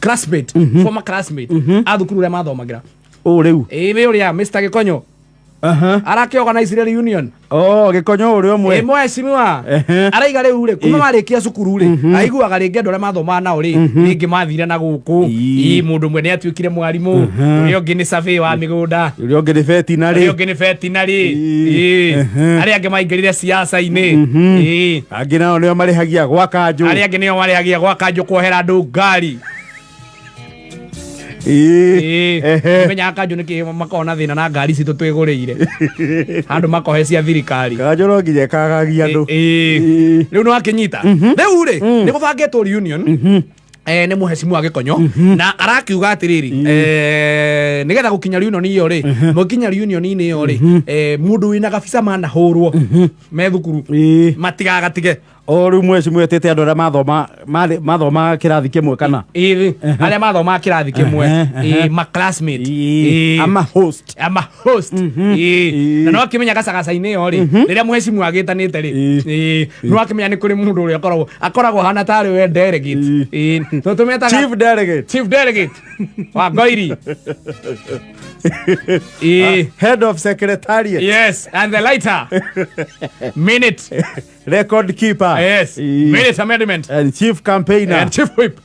Classmate, former classmate a thukuru ũrĩa mathomagĩra. Ũ rĩu. Ĩĩ, ũrĩa Mr Gĩkonyo arakĩorganize reunion. Oh, Gĩkonyo ũrĩa ũmwe. Ĩ, mheshimiwa. Araiga rĩu rĩ, kuma marĩkia cukuru rĩ, aiguaga rĩngĩ andũ arĩa mathomaga nao rĩ, rĩngĩ mathire na gũkũ. Ĩ, mũndũ ũmwe nĩ atuĩkire mwarimũ, ũrĩa ũngĩ nĩ survey wa mĩgũnda, Ũrĩa ũngĩ nĩ ũrĩa vetinary. Ũngĩ nĩ vetinary. Ĩ, arĩa angĩ maingĩrire siasa-inĩ. Ĩ, Angĩ nao nĩo marĩhagia gwa kanjũ. Arĩa angĩ nĩo marĩhagia gwa kanjũ kuohera andũ ngari. Ĩĩ. Ĩ, menyaga kanjũ nĩkĩ makoragwo na thĩna na ngari citũ twĩgũrĩire handũ makohe cia thirikari. Kanjũ no nginya ĩkagagia andũ. Ĩ, rĩu nĩ wakinyita rĩu rĩ, nĩ gũbangĩtwo reunion. Nĩ mũhecimu wa Gĩkonyo na arakiuga atĩrĩrĩ, nĩgetha gũkinya reunion ĩyo rĩ, mũkinya reunion-inĩ ĩyo rĩ, mũndũ wĩna gabica manahũrwo me thukuru matigagatige. O rĩu mweci mwetĩte andũ arĩa mathoma mathomaga kĩrathi kĩmwe kana? Ĩĩ, arĩa mathomaga kĩrathi kĩmwe. Ĩĩ, ma classmate. Ĩĩ. Ama host. Ama host. Ĩĩ. Na no akĩmenya gacagaca-inĩ ĩyo rĩ, rĩrĩa mũhecimu agĩtanĩte rĩ, ĩĩ, no akĩmenya nĩ kũrĩ mũndũ ũrĩa akoragwo hana tarĩ we delegate. Ĩĩ, to tũmetaga Chief delegate. Chief delegate wa Ngoiri. Ĩĩ. Head of secretariat. Yes, and the lighter minute Record keeper. Yes. Minute amendment. And chief campaigner. And chief whip.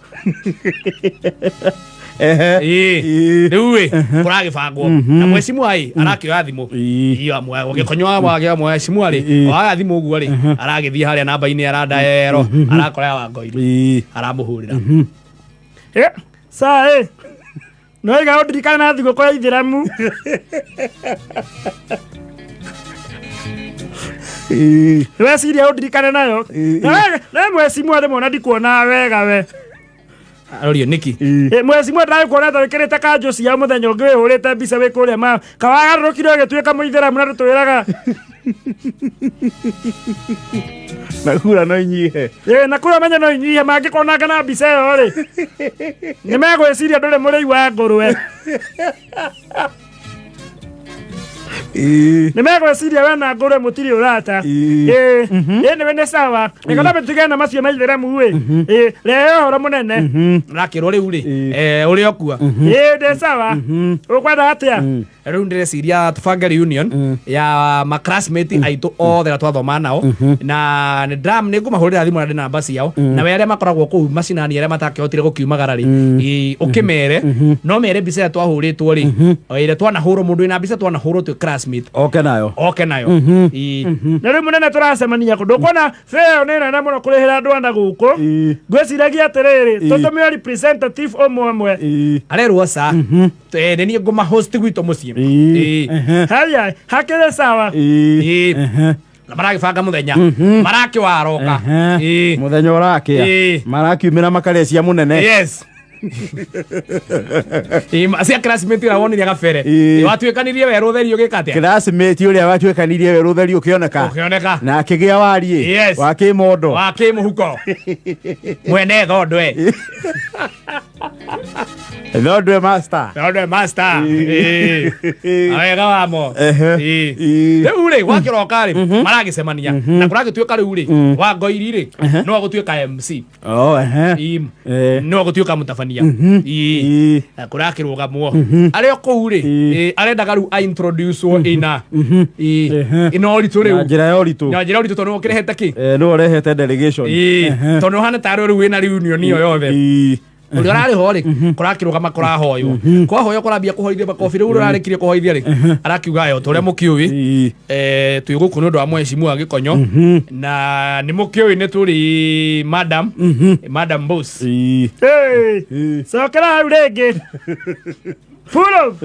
Ehe. Ĩĩ. Rĩu Rĩu ĩ, kũragĩbangwo na mwecimu ĩ arakĩoya thimũ. Iyo, gĩkonyo wa mwecimu rĩ, oya thimũ ũguo rĩ, aragĩthiĩ harĩa namba-inĩ aradaero, arakora wa Ngoiri, aramũhũrĩra. Saa ĩ no iga ũndirikane na thigũkũ ya ithĩramu. Weciria ũndirikane nayo. Na mwecimu rĩmwe ona ndikuonaga wega we. Arorio nĩkĩ. Mwecimu ndagĩkuona ta wĩkĩrĩte kanjũ cia mũthenya ũngĩ wĩhũrĩte mbica wĩ kũrĩa ma kawagarũrũkire ũgĩtuĩka mũithĩramu na ndũtwĩraga. Na kura no inyihe. Ĩ, na kũrĩa menye no inyihe mangĩkonanga na mbica ĩyo rĩ, nĩ megwĩciria ndũrĩ mũrĩi wa ngũrwe. Nĩ megwĩciria we na ngũrwe mũtirĩ ũrata. Ĩĩ. Ĩ, nĩwe nĩ sawa nĩgetha tũtigane na macio ma ithĩramu ĩ. Ĩ, rehe ũhoro mũnene. Arakĩrwo rĩu rĩ, ũrĩa ũkua. Ĩ, ndĩ sawa, ũkwenda atĩa? Rĩu ndĩreciria tũbange reunion ya ma classmate aitũ othe arĩa twathoma nao, na nĩ ndram nĩ ngũmahũrĩra thimũ na ndĩ namba ciao, na we arĩa makoragwo kũu macinani arĩa matakĩhotire gũkiumagara rĩ, ũkĩmere no mere mbica ĩrĩa twahũrĩtwo rĩ, o ĩrĩa twanahũrwo, mũndũ wĩna mbica twanahũrwo twĩ classmate oke nayo. Oke nayo. Ĩ. Na rĩu mũnene tũracemania kũ? Ndũkuona fare nĩ nene mũno kũrĩhĩra andũ ana gũkũ? Ngwĩciragia atĩrĩrĩ, tũtũme representative ũmwe ũmwe. Arerwo ca, nĩ niĩ ngũma host gwitũ mũciĩ. Haya, hakĩrĩ sawa. Ĩ. Na maragĩbanga mũthenya marakĩwaroka. Ĩ. Mũthenya ũrakĩa. Marakiumĩra makarĩa cia mũnene. Yes. Ĩ, cia classmate ũrĩa wonire gabere. Ĩ, watuĩkanirie werũ ũtheri ũgĩka atĩa? Classmate ũrĩa watuĩkanirie werũ ũtheri ũkĩoneka. Ũkĩoneka. Na akĩgĩa wariĩ wa kĩmondo. Wa kĩmũhuko mwene thondwe. Thondwe master. Thondwe master. Ĩ. Na wega wamo. Ĩ. Rĩu rĩ, gwakĩroka rĩ, maragĩcemania na kũragĩtuĩka rĩu rĩ, wa Ngoiri rĩ, no agũtuĩka MC. Oh, ehe. Ĩ, no agũtuĩka mũtabania. Ĩ. Na kũrakĩrũgamwo arĩ o kũu rĩ, ĩ, arendaga rĩu aintroducewo ĩna. Ĩ, ĩna ũritũ Na rĩu. njĩra ya ũritũ. Na njĩra ya ũritũ tondũ ũkĩrehete kĩ? Nĩwe ũrehete delegation. Ĩ, tondũ ũhana tarĩ rĩu wĩna reunion ĩyo yothe. Ũrĩa ũrarĩ ho rĩ, kũrakĩrũgama, kũrahoywo, kwahoywo, kũrambia kũhoithia makobi. Rĩu ũrĩa ũrarĩkirie kũhoithia rĩ, arakiuga yo ta ũrĩa mũkĩũĩ, twĩ gũkũ nĩ ũndũ wa mheshimiwa wa Gĩkonyo, na nĩ mũkĩũĩ nĩ tũrĩ madam boss. Hey, cokera hau rĩngĩ. Full of.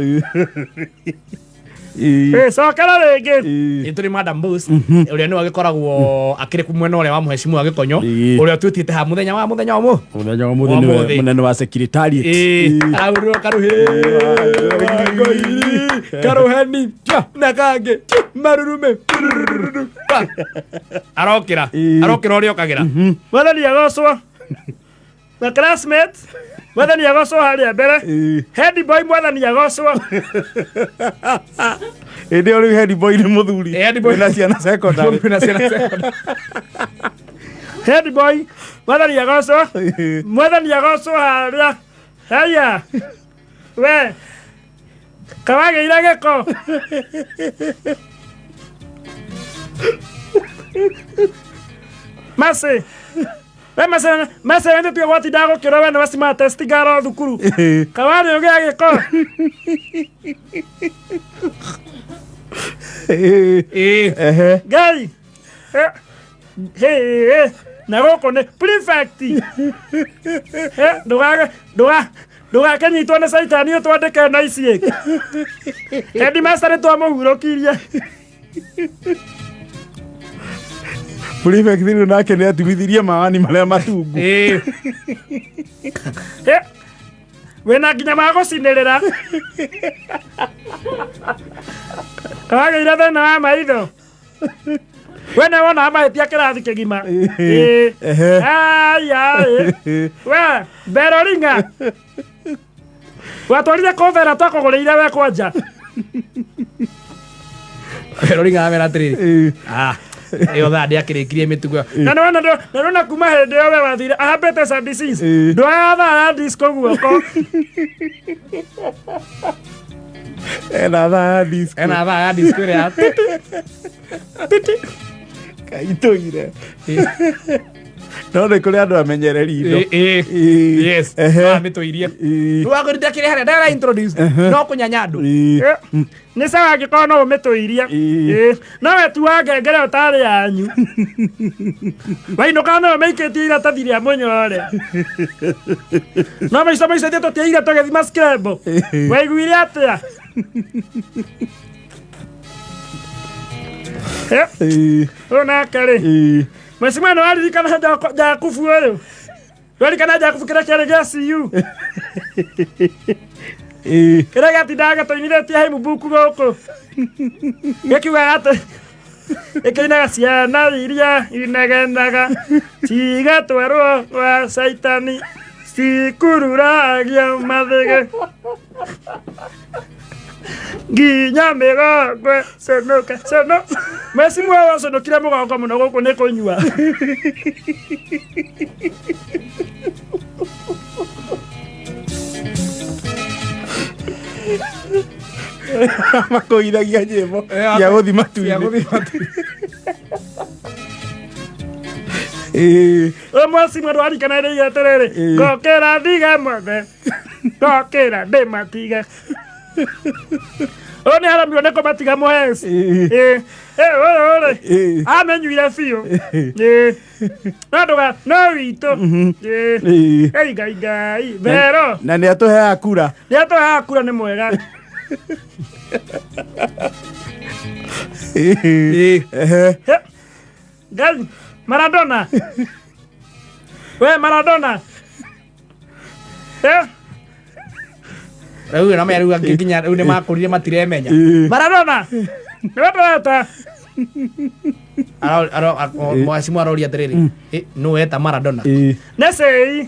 Hey, cokera rĩngĩ. Nĩ tũrĩ madam boss ũrĩa nĩwe agĩkoragwo akĩrĩ mwena ũrĩa wa mheshimiwa wa Gĩkonyo, ũrĩa twĩtĩte ha mũthenya wa mũ Mũthenya wa mũthĩ nĩwe Ũmũthĩ. mũnene wa secretariat. Ĩĩ, arahũrĩrwo karuhĩ karuheni na kangĩ marurume arokĩra. Arokĩra ũrĩa okagĩra. Mwathani agocwo. Na classmate, mwathani agocwo harĩa mbere. Head boy, mwathani agocwo. Hĩndĩ ĩyo rĩu head boy nĩ mũthuri. Head boy. Wĩna ciana secondary. Wĩna ciana secondary. Head boy, mwathani agocwo. Mwathani agocwo harĩa. Haya. We. Kawagĩire gĩko. Masi. We masi, masi wende tuge gwatindaga gũkĩrwo we nĩwe smartest girl thukuru. Kawarĩ ũgĩa gĩko. Ĩĩ. Ehe. Ngai. Eh, Hey, hey. Na gũkũ nĩ prefect. Eh, ndũgage ndũga ndũgakĩnyitwo nĩ caitani ũtwandĩke na ici. Headmaster nĩ twamũhurũkirie. Prefect rĩu nake nĩ atumithirie mawani marĩa matungu. Ĩĩ. Eh, wĩna nginya ma gũcinĩrĩra. Kawagĩire thĩna wa maitho. We nĩ wonaga mahĩtia kĩrathi kĩgima. Ĩĩ. Ehe. Aya, ĩ. We, Beroringa. Watwarire kũthera twakũgũrĩire we kwanja. Roringa amera atĩrĩrĩ. Ĩĩ. Ah, ĩyo thaa ndĩakĩrĩkirie mĩtugo ĩyo. Na nĩwona na nĩwona kuma hĩndĩ ĩyo we wathire ahambĩte Sunday Ĩĩ. Ndwoyaga thaa ya disco guoko. Ena thaa ya disco. Ena thaa ya disco ĩrĩa ya titi. Kaitũire. No nĩ kũrĩ andũ amenyereri indo. Ĩĩ, ĩĩ. Ĩĩ. Yes. Ehe. Amĩtũirie. Ĩĩ. Rĩu akwĩrire akĩrĩ harĩa ndara introduce. No kũnyanya andũ. Ĩĩ. Eh, nĩ sawa angĩkorwo no ũmĩtũirie. Ĩĩ. Ĩĩ. No we tua ngengere ũtarĩ yanyu. Wainũka no ũmĩikĩtie iratathi rĩa mũnyore. No maica maica ithuĩ tũtiaire tũgĩthima scramble. Waiguire atĩa? Eh, Ĩĩ. ũyũ nake rĩ. Ĩĩ. Mheshimiwa nĩ waririkana Jakubu ũyũ? Waririkana Jakubu kĩrĩa kĩarĩ gĩa CU? Ĩĩ. Kĩrĩa gĩatindaga gĩtũinithĩtie hymn book gũkũ. Gĩkiugaga atĩ ĩkĩinaga ciana iria inegenaga cigatwarwo gwa caitani cikururagia mathĩgĩ nginya mĩgongo conoka cono mheshimiwa ũyũ aconokire mũgongo mũno gũkũ nĩ kũnyua. Makũithagia nyĩmbo cia gũthi Cia matu-inĩ. gũthiĩ matu-inĩ. Ĩĩ. Ũyũ mheshimiwa ndwarikana rĩiga atĩrĩrĩ Ĩĩ. ngokĩra ndige mothe ngokĩra ndĩmatige ũyũ nĩ aramirwo nĩ kũmatiga mũheci. Ĩĩ. Ĩĩ. Ĩ, ũyũ rĩ Ĩĩ. amenyuire biũ. Ĩĩ. No ndũga no witũ. Ĩĩ. Ĩĩ. Ei ngai ngai Vero Na nĩ atũheaga kura. nĩ atũheaga kura nĩ mwega. Ĩĩ. Ĩĩ. Ehe. He. Ngai Maradona we Maradona Eh, Rĩu na rĩu angĩ nginya rĩu nĩ makũrire matiremenya. Ĩĩ. Maradona nĩwe tũreta Mwacimu aroria atĩrĩrĩ, "Ĩ, nũ weta Maradona?" Ĩĩ. nĩ cei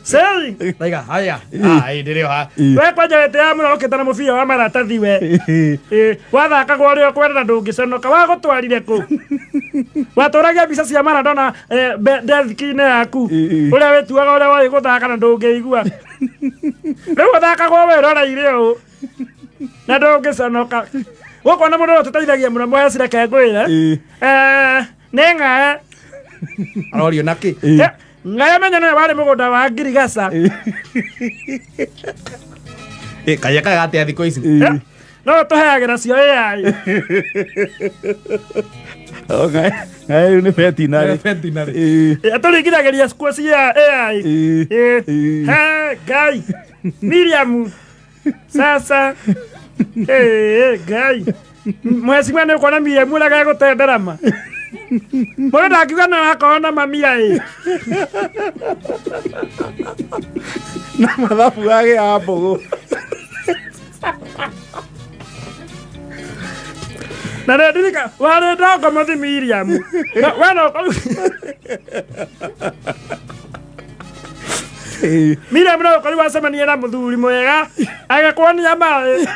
cei Ndaiga, haya. Ah, ĩ, ndĩrĩ o haha. we kwanja wĩtĩaga mũno ũkĩte na mũbira wa maratathi we. Ĩĩ. Ĩĩ, wathakagwo ũrĩa ũkwenda na ndũngĩconoka wagũtwarire kũ watũragia mbica cia Maradona eh, deski-inĩ yaku Ĩĩ. ũrĩa wĩtuaga ũrĩa woĩ gũthaka na ndũngĩigua rĩu ũthakagwo wĩroreire ũũ na ndũngĩconoka gũkũ ona mũndũ ũrĩa ũtũteithagia mũno mũheci reke ngwĩre. Ĩĩ. Eh, nĩ ng'ae. Arorio nakĩ? Ĩĩ. Eh, ng'ae menya nĩwe warĩ mũgũnda wa ngirigaca. Ĩ, kaia kaga atĩa thikũ ici? Ĩĩ. No tũheagĩra cio AI. O, ngae ngae rĩu nĩ vetinary. Vetinary. Ĩĩ. Atũringithagĩria kuo cia AI. Ĩĩ. Ĩĩ. Ĩĩ. He, Ngai Miriam sasa Ĩĩ, Ngai mheshimiwa nĩ ũkuona Miriam ũrĩa gegũtenderama mũndũ ndangiuga no akorwo na mamira ĩ Na mathabu gage ya mbũgũ. Na nĩ ndirika warĩ ndongo mũthi Miriam. We no Ĩĩ. Miriam no ũkorirwo wacemania na mũthuri mwega agĩkuonia maĩ.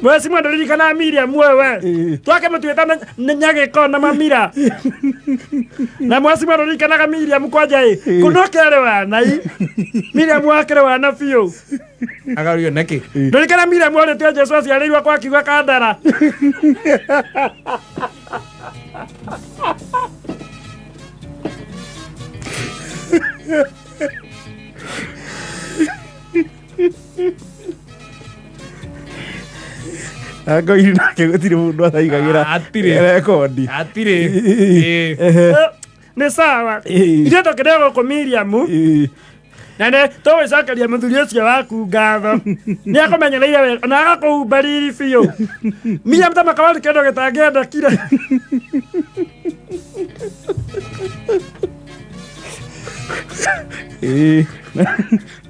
Mwecimwa ndũririkana Miriam wewe twakĩmũtuĩta nĩ nyagĩko na mamira na mwecimwa ndũririkanaga Miriam kwanja ĩ kũno kĩarĩ wanai Miriam wakĩrĩ wana biũ Akaũrio nĩkĩ? Ndũririkana Miriam orĩtio Jesu aciarĩirwo kwa kiuga kandara. Ngoiri nake gũtirĩ mũndũ ataigagĩra Hatirĩ. rekondi. Hatirĩ. Ĩĩ. Nĩ sawa. Ithuĩ tũkĩrĩ gũkũ Miriam na nĩ tũgũcokeria mũthuri ũcio waku ngatho nĩ akũmenyereire wega na agakũhumba riri biũ. Miriam ta makawari kĩndũ gĩtangĩendekire. Ĩĩ.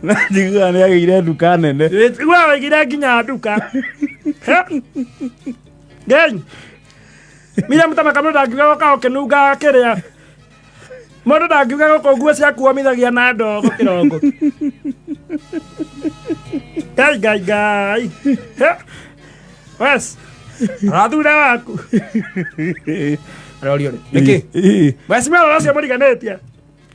Na njiguaga nĩ agĩire nduka nene. Igua waigire nginya nduka. Ngai. Miriam ta makamũ ndangiuga gũka ũkĩnungaga kĩrĩa. Mũndũ ndangiuga gũkũ nguo ciaku womithagia na ndogo kĩrongo. Ngai ngai ngai. He. Wes. Arathura waku. Arorio rĩ. Nĩkĩ? Ĩĩ. Wes mwana ũcio mũriganĩtie.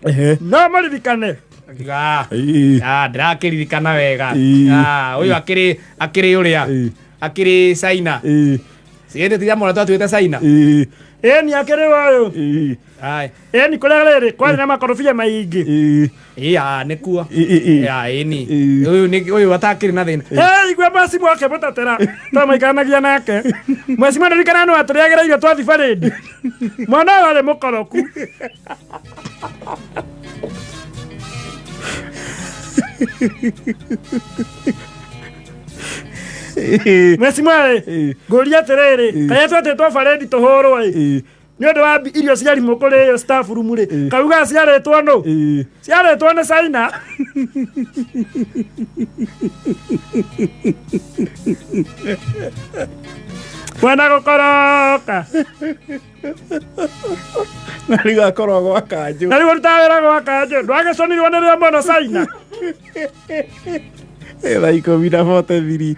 Ehe. No mũririkane. Akiuga, "Ah, Ĩĩ. ah, ndĩrakĩririkana wega. Ĩĩ. Ah, ũyũ akĩrĩ akĩrĩ ũrĩa. Ĩĩ. Akĩrĩ China. Ĩĩ. Ciĩndĩ tiga mwana twatuĩte China. Ĩĩ. Ĩni akĩrĩ ũyũ. Ĩĩ. Ai. Ĩni kũrĩa rĩrĩ kwarĩ na makorobia maingĩ. Ĩĩ. Ĩĩ, ah, nĩkuo. Ĩĩ. Ĩĩ. Ya, ĩni. Ĩĩ. Ũyũ nĩ ũyũ atakĩrĩ na thĩna. Hey, igua mwecimu akĩmũtetera twamaikaranagia nake mwecimu ndirikana nĩ watũrĩagĩra irio twathi barĩndi mwana ũyũ arĩ mũkoroku. Ĩĩ. Mwecimu ĩ Ĩĩ. ngũria atĩrĩrĩ karĩa twetĩtwo barĩndi tũhũrwo ĩ Ĩĩ. nĩ ũndũ wa irio cia rimũ kũrĩo staff room rĩ kauga ciarĩtwo nũ Ĩĩ. ciarĩtwo nĩ China. Mwana gũkoroka. Na rĩu akorwo gwa kanjũ. Na rĩu ũrutaga wĩra gwa kanjũ ndwagĩconirwo nĩrĩo mũno China. Thaa 10:43.